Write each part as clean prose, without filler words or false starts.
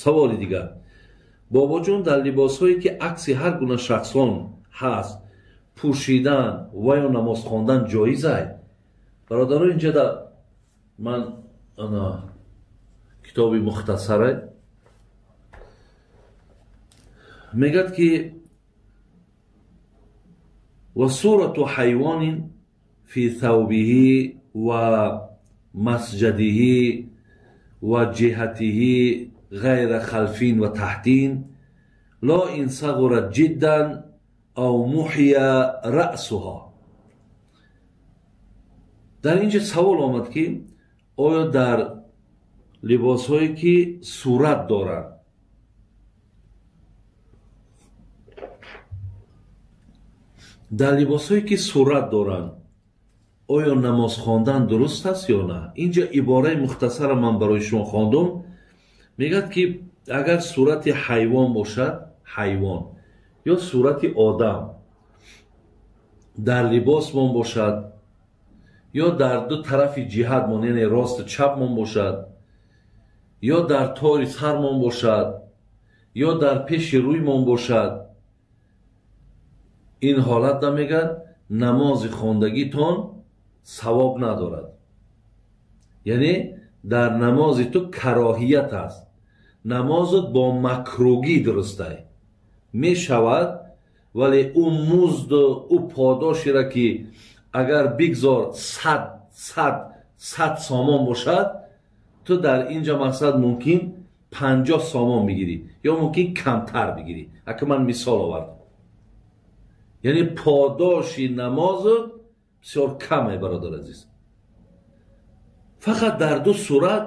Саволи дигар: бобоҷон, дар либосҳое ки акси ҳар гуна шахсон ҳаст пӯшидан ва ё намоз хондан ҷоиз ай? Бародаро, инҷа да ман китоби мухтасаре мегӯяд ки ва сурату ҳайвонин фи thawbihi ва масҷадиҳи ва ҷиҳатиҳи ғайра халфин ва таҳтин ло ин сағурат ҷиддан ав муҳия раъсуҳо. Дар инҷа савол омад ки оё дар либосҳое ки сурат доранд, дар либосҳое ки сурат доранд, оё намоз хондан дуруст аст ё на? Инҷа ибораи мухтасара ман барои шумо хондум. Мегӯяд ки агар сурати ҳайвон бошад, ҳайвон ё сурати одам дар либосмон бошад ё дар ду тарафи ҷиҳатмон, яъне росту чапмон бошад, ё дар тори сармон бошад, ё дар пеши рӯймон бошад, ин ҳолат намегӯяд намози хондагитон савоб надорад. Яъне дар намози ту кароҳият аст, намозат бо макругӣ дурустай мешавад, вале ӯ музду ӯ подошеро ки агар бигзор 100 сомон бошад, ту дар инҷа мақсад мумкин 50 сомон бигирӣ ё мумкин камтар бигирӣ. Ака ман мисол овардам. Яъне подоши намозат бисёр каме, бародар азиз. Фақат дар ду сурат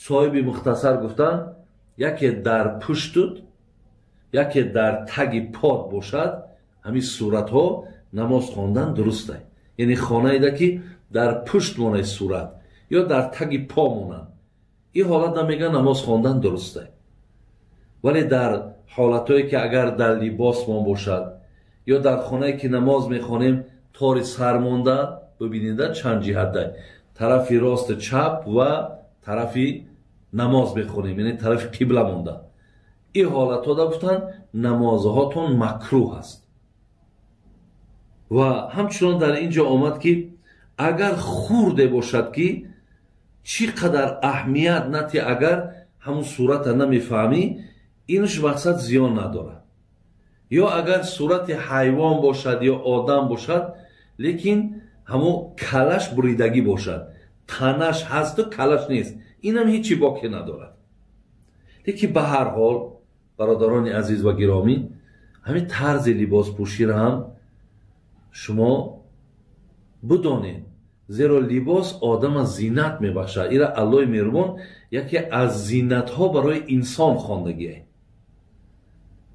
соҳиби мухтасар гуфтанд, яке дар пуштут, яке дар таги под бошад, ҳамин суратҳо намоз хондан дурустай. Яъне хонаеда ки дар пушт монад сурат ё дар таги по монанд, ин ҳолат намегӯяд намоз хондан дурустай. Вале дар ҳолатҳое ки агар дар либосмон бошад ё дар хонае ки намоз мехонем тори сар монда, бибинеда чанд ҷиҳатдай, тарафи росту чап ва тарафи намоз мехонем, яъне тарафи қибла монда, ин ҳолатҳо да гуфтанд намозҳотон макрӯҳ аст. Ва ҳамчунон дар ин ҷо омад ки агар хурде бошад ки чӣ қадар аҳамият нати, агар ҳамун сурата намефаҳмӣ, инаш мақсад зиён надорад. Ё агар сурати ҳайвон бошад ё одам бошад, лекин ҳамун калаш буридагӣ бошад, танаш ҳасту калаш нест, инам ҳечи боке надорад. Лекин ба ҳар ҳол бародарони азиз ва гиромӣ, ҳамин тарзи либоспӯширо ҳам шумо бидонед, зеро либос одама зинат мебахшад. Ира Аллоҳи меҳрубон яке аз зинатҳо барои инсон хондагие.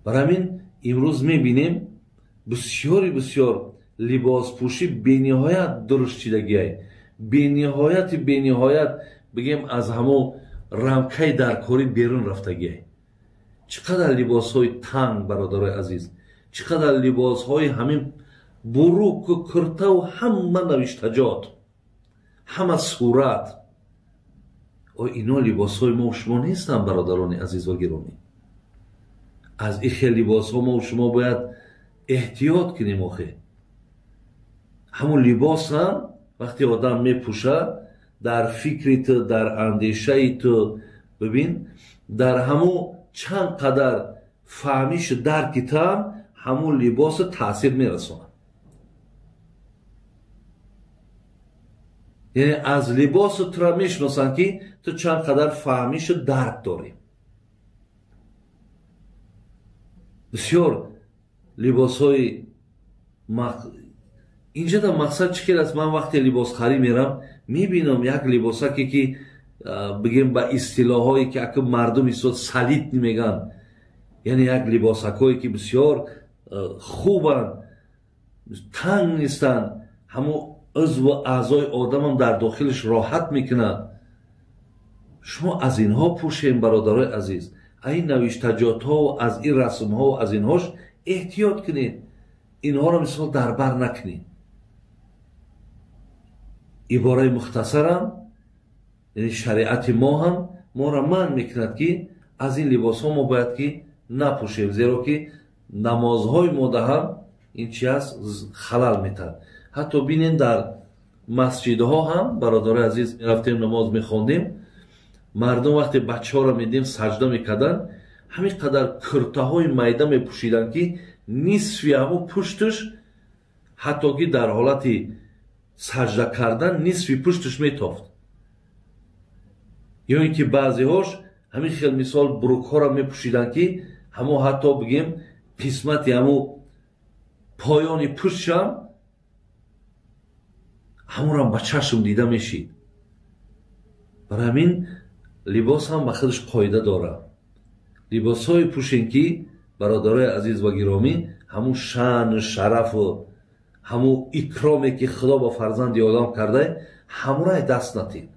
Барои ҳамин имрӯз мебинем бисёри бисёр либоспӯшӣ бениҳоят дурустчидагие, бениҳояти бениҳоят бигем аз ҳамон рамкаи даркорӣ берун рафтагие. Чӣ қадар либосҳои танг, бародарои азиз, чӣ қадар либосҳои ҳамин буруку куртаву ҳама навиштаҷот, ҳама сурат. О, ино либосҳои мо шумо нестанд, бародарони азиз ва гиромӣ. Аз ин хел либосҳо мо шумо бояд эҳтиёт кунем. Охе ҳамун либос ҳам вақте одам мепӯшад, дар фикри ту, дар андешаи ту, бибин, дар ҳамун чанд қадар фаҳмишу дарки ту ҳам ҳамун либосу таъсир мерасонад. Яъне аз либосу тура мешиносанд ки ту чанд қадар фаҳмишу дарк дорӣ. Бисёр либосҳои инҷа да мақсад чӣ хел аст? Ман вақте либосхарӣ мерам, мебинам як либосаке ки бигем ба истилоҳое ки ака мардум истод салит мегӯянд, яъне як либосакое ки бисёр хубанд, танг нестанд, ҳамун узву аъзои одамам дар дохилаш роҳат мекунад. Шумо аз инҳо пӯшем, бародарои азиз. Аз ин навиштаҷотҳову аз ин расмҳову аз инҳош эҳтиёт кунед, инҳоро мисол дар бар накунед. Ибораи мухтасарам, яъне шариати мо ҳам моро манъ мекунад ки Аз ин либосҳо мо бояд ки напӯшем, зеро ки намозҳои мода ҳам ин чи аст, халал метаҳад. Ҳатто бинем, дар масҷидҳо ҳам, бародарои азиз, рафтем, намоз мехондем, мардум вақте бачаҳоро медидем саҷда мекарданд, ҳамин қадар куртаҳои майда мепӯшиданд, ки нисфи ҳамун пушташ, ҳатто ки дар ҳолати саҷда кардан нисфи пушташ метофт. Ё ин ки баъзеҳош ҳамин хел, мисол, брюкҳоро мепӯшиданд, ки ҳамо ҳатто бигем, қисмати ҳаму поёни пуштшам ҳамонам ба чашм дида мешид. Барои ҳамин либос ҳам ба худаш қоида дорад. Либосҳое пӯшем, ки, бародарои азиз ва гиромӣ, ҳамун шаъну шарафу ҳамун икроме, ки Худо ба фарзанди одам карда, ҳамрои даст натед.